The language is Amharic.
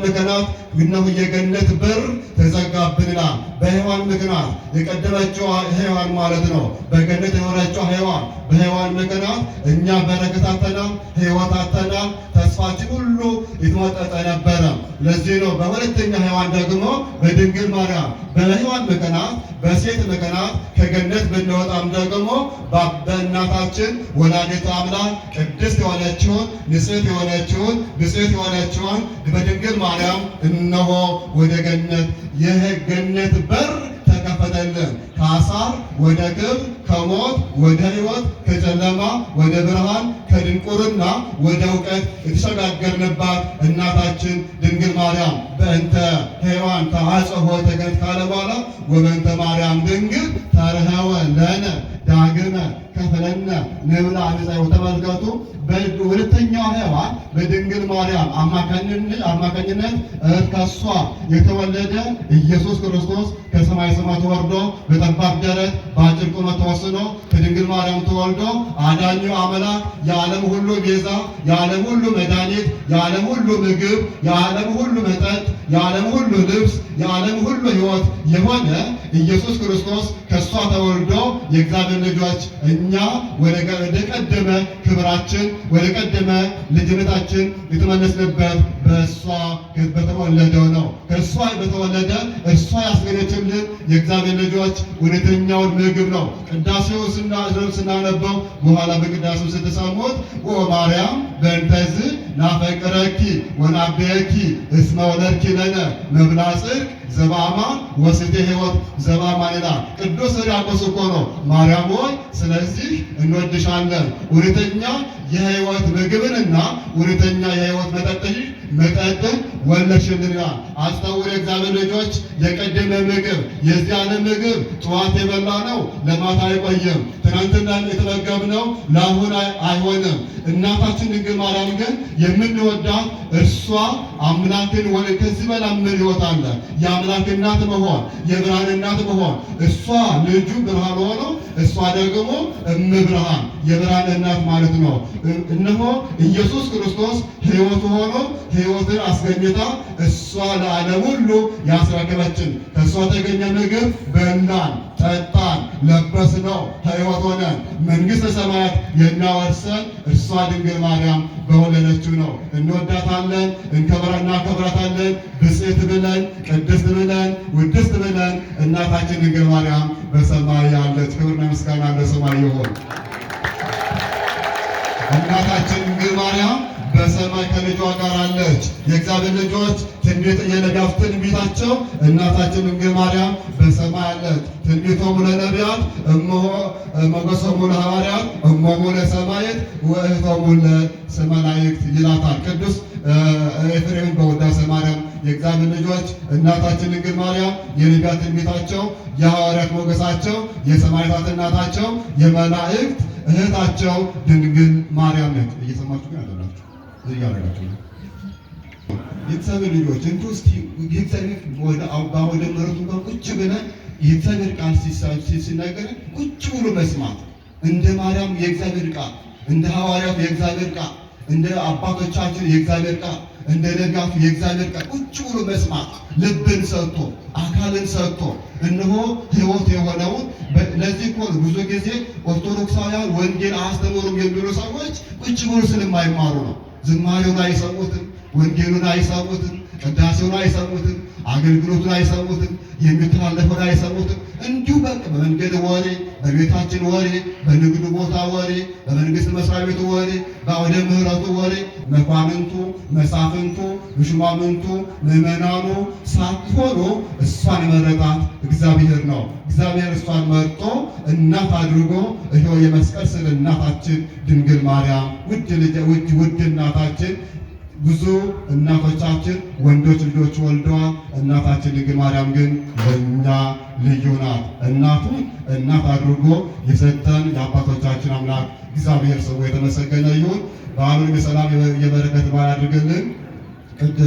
ምክንያት እነሆ የገነት በር ተዘጋብንና በሔዋን ምክንያት የቀደመችው ሔዋን ማለት ነው። በገነት የሆነችው ሔዋን በሔዋን ምክንያት እኛ በረከት አጥተናል፣ ሕይወት አጥተናል፣ ተስፋችን ሁሉ የተሟጠጠ ነበረ። ለዚህ ነው በሁለተኛ ሔዋን ደግሞ በድንግል ማርያም በሔዋን ምክንያት በሴት ምክንያት ከገነት ብንወጣም ደግሞ በእናታችን ወላዲተ አምላክ ቅድስት የሆነችውን ንጽሕት የሆነችውን ብጽሕት የሆነችውን በድንግል ማርያም እነሆ ወደ ገነት የገነት በር ተከፈተልን። ከአሳር ወደ ክብር፣ ከሞት ወደ ሕይወት፣ ከጨለማ ወደ ብርሃን፣ ከድንቁርና ወደ እውቀት የተሸጋገርንባት እናታችን ድንግል ማርያም በእንተ ሔዋን ተዐጽወ ገነት ካለ በኋላ ወበእንተ ማርያም ድንግል ተርኅወ ለነ ዳግመ ከፈለነ ንብላ ንጻ። ተመልከቱ፣ በሁለተኛው ሔዋን በድንግል ማርያም አማካኝነት ከሷ የተወለደ ኢየሱስ ክርስቶስ ከሰማይ ሰማያት ወርዶ በጠባብ ደረት በአጭር ቁመት ተወስኖ ከድንግል ማርያም ተወልዶ አዳኙ አምላክ፣ የዓለም ሁሉ ቤዛ፣ የዓለም ሁሉ መድኃኒት፣ የዓለም ሁሉ ምግብ፣ የዓለም ሁሉ መጠጥ፣ የዓለም ሁሉ ልብስ፣ የዓለም ሁሉ ሕይወት የሆነ ኢየሱስ ክርስቶስ ከእሷ ተወልዶ የእግዚአብሔር ልጆች እኛ ወደ ቀደመ ክብራችን፣ ወደ ቀደመ ልጅነታችን የተመለስንበት በእሷ በተወለደው ነው። ከእሷ በተወለደ እርሷ ያስገኘችልን የእግዚአብሔር ልጆች እውነተኛውን ምግብ ነው። ቅዳሴው ስናነበው በኋላ በቅዳሴው ስትሰሙት ኦ ማርያም በእንተዝ ናፈቅረኪ ወናዐብየኪ እስመ ወለድኪ ለነ መብልዐ ጽድቅ ዘበአማን ወሰትየ ሕይወት ዘበአማን ይላል። ቅዱስ ሕርያቆስ እኮ ነው። ማርያም ሆይ ስለዚህ እንወድሻለን፣ እውነተኛ የሕይወት ምግብንና እውነተኛ የሕይወት መጠጥን ወለድሽልን ይላል። አስተውሉ የእግዚአብሔር ልጆች፣ የቀደመ ምግብ የዚህ ዓለም ምግብ ጠዋት የበላ ነው ለማታ አይቆይም። ትናንትና የተመገብነው ለአሁን አይሆንም። እናታችን ድንግል ማርያም ግን የምንወዳት እርሷ አምላክን ወለ ከዚህ በላይ ምን ሕይወት አለ? የአምላክ እናት መሆን፣ የብርሃን እናት መሆን። እሷ ልጁ ብርሃን ሆኖ እሷ ደግሞ እመብርሃን የብርሃን እናት ማለት ነው። እነሆ ኢየሱስ ክርስቶስ ሕይወቱ ሆኖ ሕይወትን አስገኝታ እሷ ለዓለም ሁሉ ያስረከበችን ከእሷ ተገኘ ምግብ በላን፣ ጠጣን፣ ለበስነው፣ ሕይወት ሆነን መንግሥተ ሰማያት የሚያወርሰን እርሷ ድንግል ማርያም በወለደችው ነው። እንወዳታለን፣ እናከብራታለን። ብጽዕት ብለን፣ ቅድስት ብለን፣ ውድስት ብለን እናታችን ድንግል ማርያም በሰማይ ያለች ክብርና ምስጋና ለሰማይ ይሁን። እናታችን ድንግል ማርያም በሰማይ ከልጇ ጋር አለች። የእግዚአብሔር ልጆች ትንቢት የነቢያት ትንቢታቸው እናታችን ድንግል ማርያም በሰማይ አለች። ትንቢቶሙ ለነቢያት ሞገሶሙ ለሐዋርያት እሞሙ ለሰማዕት ወእህቶሙ ለመላእክት ይላታል ቅዱስ ኤፍሬም በውዳሴ ማርያም። የእግዚአብሔር ልጆች እናታችን ድንግል ማርያም የነቢያት ትንቢታቸው፣ የሐዋርያት ሞገሳቸው፣ የሰማዕታት እናታቸው፣ የመላእክት እህታቸው ድንግል ማርያም ነች። እየሰማችሁ ግን አይደላችሁ፣ እያደረጋችሁ ነው። የእግዚአብሔር ልጆች እንዲሁ እስቲ የእግዚአብሔር ወደ ምሕረቱ እንኳን ቁጭ ብለን የእግዚአብሔር ቃል ሲነገር ቁጭ ብሎ መስማት፣ እንደ ማርያም የእግዚአብሔር ቃል፣ እንደ ሐዋርያቱ የእግዚአብሔር ቃል፣ እንደ አባቶቻችን የእግዚአብሔር ቃል፣ እንደ ነቢያቱ የእግዚአብሔር ቃል ቁጭ ብሎ መስማት ልብን ሰጥቶ አካልን ሰጥቶ እነሆ ሕይወት የሆነውን። ለዚህ እኮ ነው ብዙ ጊዜ ኦርቶዶክሳውያን ወንጌል አያስተምሩም የሚሉ ሰዎች ቁጭ ብሎ ስለማይማሩ ነው። ዝማሬውን አይሰሙትም፣ ወንጌሉን አይሰሙትም፣ ቅዳሴውን አይሰሙትም፣ አገልግሎቱን አይሰሙትም፣ የሚተላለፈውን አይሰሙትም። እንዲሁ በቃ በመንገድ ወሬ፣ በቤታችን ወሬ፣ በንግዱ ቦታ ወሬ፣ በመንግስት መስሪያ ቤቱ ወሬ፣ በአውደ ምሕረቱ ወሬ መኳንንቱ፣ መሳፍንቱ፣ ሹማምንቱ፣ ምዕመናኑ ሳትሆኑ እሷን የመረጣት እግዚአብሔር ነው። እግዚአብሔር እሷን መርጦ እናት አድርጎ ይኸው የመስቀል ስር እናታችን ድንግል ማርያም ውድ ልጅ ውድ ውድ እናታችን። ብዙ እናቶቻችን ወንዶች ልጆች ወልደዋል። እናታችን ድንግል ማርያም ግን ለእኛ ልዩ ናት። እናቱን እናት አድርጎ የሰጠን የአባቶቻችን አምላክ እግዚአብሔር ስሙ የተመሰገነ ይሁን። በዓሉን የሰላም የበረከት በዓል አድርግልን።